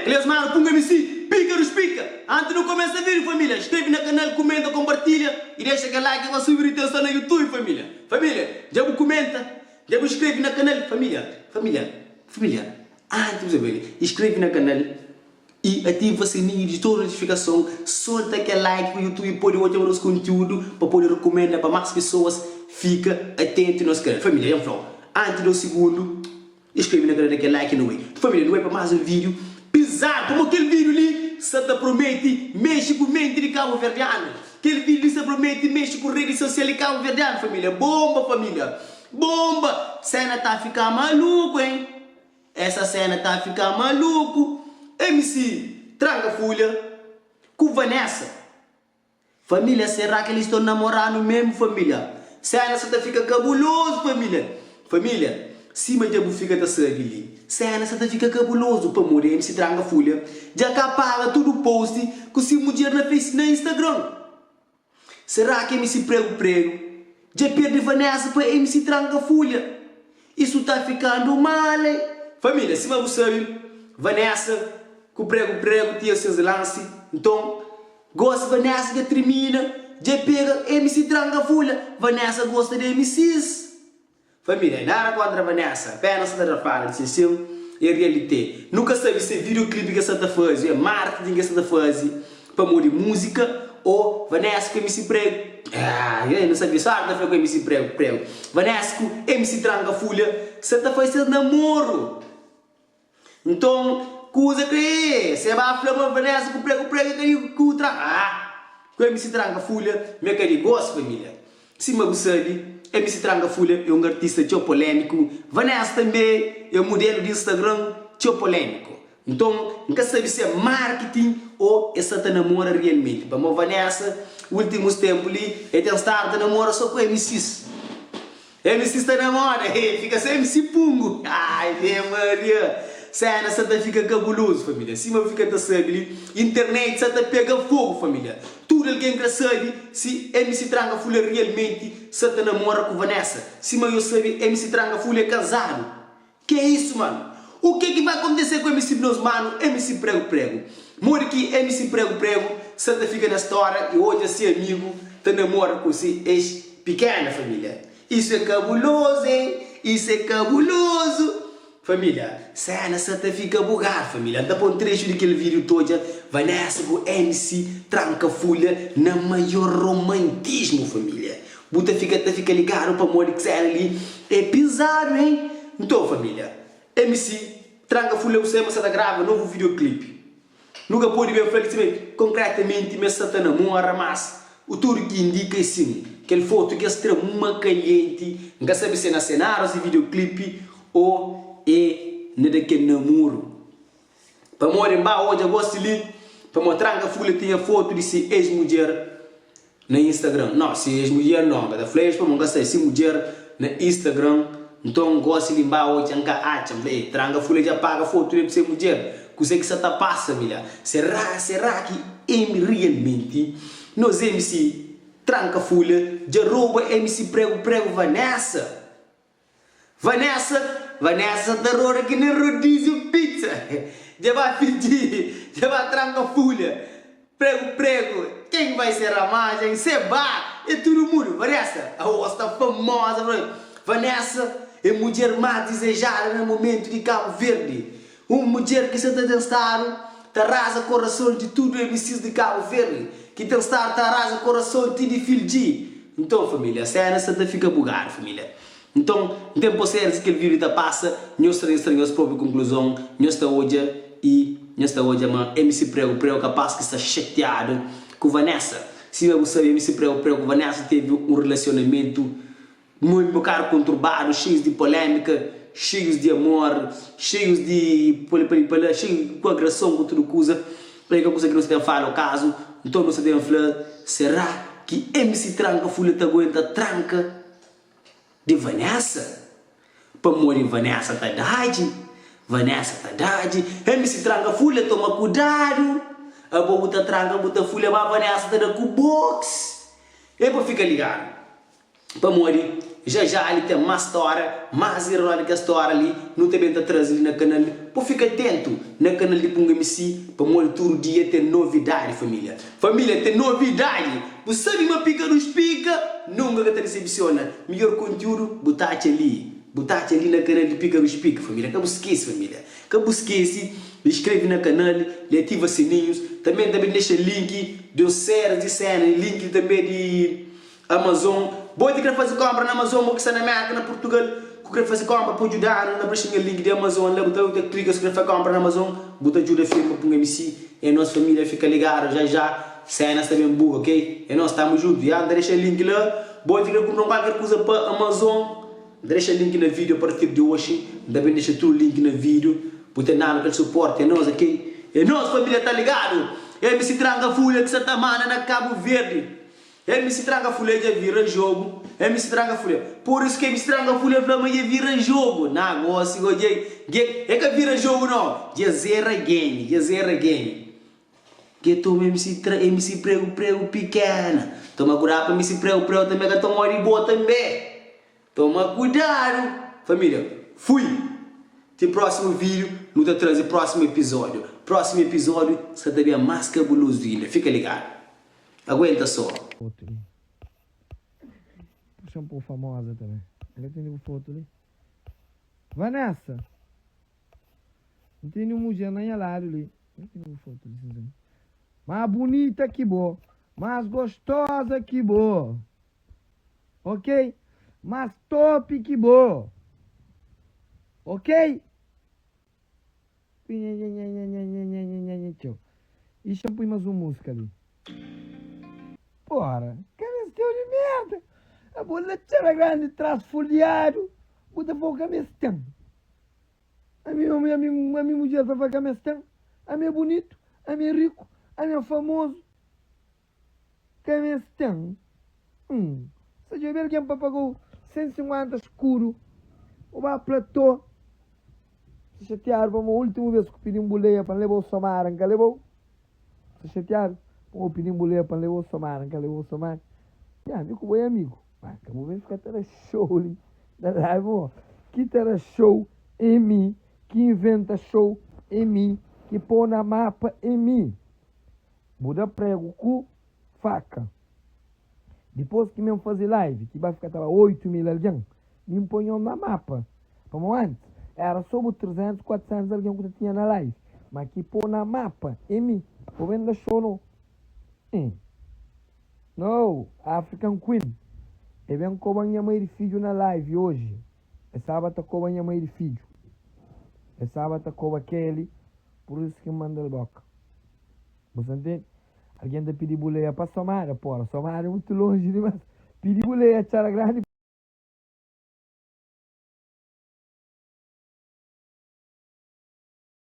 Elias Mano Punga MC, pika dos pika! Antis nu kumesa vídiu família, skrebe na kanal, kumenta, konpartilha i dexa kel like pa subi ritenson na YouTube família. Família, dja bu kumenta? Dja bu skrebe na kanal? Família, família, família, antis bu sabe, skrebe na kanal i ativa sininhu di tudu notifikason, solta kel like pa YouTube pode odja nos kontiúdu pa pode rekumenda pa más pesoas fika atentu nos kanal. Família, dja N fla-u, antis di un sigundu. Inscreve na canal da kel like nu bai Família nu bai pa mais um vídeo pizado pamo kel vídeo li sa ta promete mexe ku mente di cabo verdiano kel vídeo li sa promete mexe ku rede social di cabo verdiano família bomba família bomba cena ta fica maluco hein essa cena ta fica maluco MC tranka fulha ku Vanessa. Família será que eles estão namorando mesmo família Cena sa ta fica cabuloso família Família sima dja bu fica ta sabe li Cena sa ta fica cabuloso pamodi MC Tranka Fulha dja ka paga tudo post ku si mudjer na face na Instagram Será que MC Prego Prego dja perde Vanessa pa MC Tranka Fulha Isso ta ficando mal hein Família sima bu sabe Vanessa ku Prego Prego tinha ses lance nton Gosi Vanessa dja trimina, dja pega MC tranka fulha, Vanessa gosta di MCs. Família, nada kontra Vanessa, apenas sa ta da fala di sin sin e realite. Nu ka sabi se video clip ke sa ta fazi, é marketing ke sa ta fazi pamodi música ou Vanessa ku MC Prego, ah, nu sabi só ta fla ku MC Prego, Prego. Vanessa ku MC tranka fulha sa ta fazi ses namoru. Nton, kuza kre se ba fla ma Vanessa ku prego prego é ka di ku tra ah ku MC Tranka Fulha mi é ka di gosi família sima bu sabi MC Tranka Fulha é un artista txeu polémiku Vanessa tanbe é un mudelu di Instagram txeu polémiku nton N ka sabi si é marketing ô é sa ta namora realmenti pamo Vanessa últimus ténpu li é ten stadu ta namora so ku MCs. MC sta na moda, he fika só MC Pungo Ave Maria Sena sa ta fika kabulozu família Sima bu fika ta sabi li Internet sa ta pega fogu família Tudu algen kre sabi si MC Tranka Fulha realmenti sa ta namora ku Vanessa Sima yo sabi MC Tranka Fulha é kazadu Que isso mano? O que que vai acontecer ku MC nos mano MC Prego Prego? Modi ki MC Prego Prego sa ta fika na storia e odja se amigo ta namora ku se ex pikena família? Isso é cabuloso hein? Isso é cabuloso! Família, cena sa ta fika bugado família. N ta poi un trecho di kel vídeo ta odja Vanessa ku MC tranka fulha na maior romantismo família. Bu ta fika ta fika ligadu pamodi ki sena li é pizadu hein? Nton família, MC Tranka Fulha ku Sema sa ta grava novu videoclip. Nu ka podi ben fla di sima konkretamenti ma es sa ta namora mas o tudu ki indika é sin. Kel fotu ki es tra uma kalienti, N ka sabi si é na senárius di videoclip o é na da kel namuru. Pamodi N ba odja gosi li pamodi Tranka Fulha tinha fotu di se ex-mudjer na Instagram no si ex mudjer no nka ta fla ex pamo nka sai si mudjer na Instagram nton gosi li nba odja nka atxa nfla e tranka fulha dja paga fotu li ku se mudjer kuse ki sa ta pasa mi la sera sera ki M realmenti nos MC tranka fulha dja rouba MC prego prego Vanessa. Vanessa, Vanessa sa ta roda ki nen rodízio pizza Dja ba pidi, dja ba tranka fulha Pregu, pregu, ken vai ser a mais, hein? Se ba, é tudu mundu Vanessa, aô sta famosa Vanessa é mudjer más dizejada na momentu di Kabu Verdi Un mudjer ki sa ta ten stadu ta raza korason di tudu MCs di Kabu Verdi Ki ten stadu ta raza korason ti di Phil G Nton família, sena sa ta fika bugadu família Nton, N ten poseres di kel vídiu ta pasa, nhos tra nhos tra nhos própi konkluzon, nhos ta odja i nhos ta odja ma MC Prego Prego kapaz ki sta xatiadu ku Vanessa. Sima bu sabe MC Prego Prego ku Vanessa tevi un relasionamentu un bokadu konturbadu, xeius di polémika, xeius di amor, xeius di pali pali pala, xeiu ku agreson ku tudu kuza. E ka kuza ki nu sta ben fala o kazu, nton nu sta ben fla, será ki MC Tranka Fulha ta aguenta tranka? Di Vanessa Pamodi Vanessa ta dadji Vanessa ta dadji MC tranka fulha toma kudadu Abo bu ta tranka bu ta fulha ma Vanessa ta da ku box É pa fika ligadu Pamodi. Já já li ten más stória, más ironi kes stória li nu ta ben ta traze li na kanal. Bu fika atentu na kanal di Punga MC pamodi tudu dia ten novidadi família. Família ten novidadi! Bu sabe ma pika dus pika nunka ka ta disepsiona. Midjor kontiúdu bu ta atxa li. Bu ta atxa li na kanal di Pika dus Pika família. Ka bu skese família. Ka bu skese di inskreve na kanal i ativa sininhus. Tanbe N ta ben dexa link di un séries di séna i link tanbe di. Amazon, Bo ti kre faze konpra na Amazon, bo ki sta na Merka, na Purtugal, ku kre faze konpra pa djudanu, na prexi nha link di Amazon la, bu ta ta klika si kre faze konpra na Amazon, bu ta djuda firma Punga MC, é nos familia fika ligadu já já cenas ta ben buga ok, é nos tamo junto, ya nta dexa link la, bo ti kre kunpra un kualker kuza pa Amazon, nta dexa link na video a partir di oxi, nta ben dexa tudu link na video, bu ta danu kel suporti, é nos ok, é nos familia ta ligadu, MC Tranka Fulha ki sa ta manda na Cabo Verde. MC Tranka Fulha dja vira jogo MC Tranka Fulha Por isso ki MC Tranka Fulha fla ma dja vira jogo Na gosi go dja dja E ka vira jogo no Dja zera game Dja zera game Dja toma MC Tra MC Prego Prego pikena Toma kudadu pa MC Prego Prego tanbe ka ta mori bo tanbe Toma kudadu Família Fui Ti prósimu vídeo Nu ta traze prósimu episódio Prósimu episódio Sa ta ben más kabulozu inda Fika ligadu. Aguenta so. Foto li. Puxa um pouco famosa também. Ela tem bu foto li. Vanessa. N tene un mudjer na nha ladu li. N tene bu foto li, sinzin. Ma bunita ki bo, mas gostosa ki bo. Ok? Mas top ki bo. Ok? E xa pui mas um música li. Porra, cabesteu de merda. Abo la txera grande tras foliado, bu ta fala cabesteu. Ami, ami, ami, ami mulher ta fala cabesteu. Ami é bonito, ami é rico, ami é famoso. Ka-mes ten un Sa djobe algen pa paga-u 150 skudu Bu ba platô Sta xatiadu pamodi últimu bês ku pidi-m buleia pa N leba-u Somada N ka leba-u Sta xatiadu pamodi pidi-m buleia pa N leba-u Somada N ka leba-u Somada Ya, mi ku bo é amigu Ma ka bu ben fika ta da xou li na live pamodi Ki ta da xou é mi Ki inventa xou é mi Ki pô na mapa é mi Bu da pregu ku faka. Dipôs ki mi N faze live, ki ba fika ta ba 8 mil algen, mi N poi nhos na mapa. Pamodi antis, éra sô bu 300, 400 algen ku ta tinha na live. Ma ki pô na mapa é mi. Bo ben da show no. Hum. No, African Queen. E ben koba nha mai di fidju na live oji. E staba ta koba nha mai di fidju. E staba ta koba Kelly, pur isu ki N manda-l boka. Bu sta ntende? Algen ta pidi buleia pa Somada, pora, Somada é mutu lonji dimas. Pidi buleia Txara Grandi.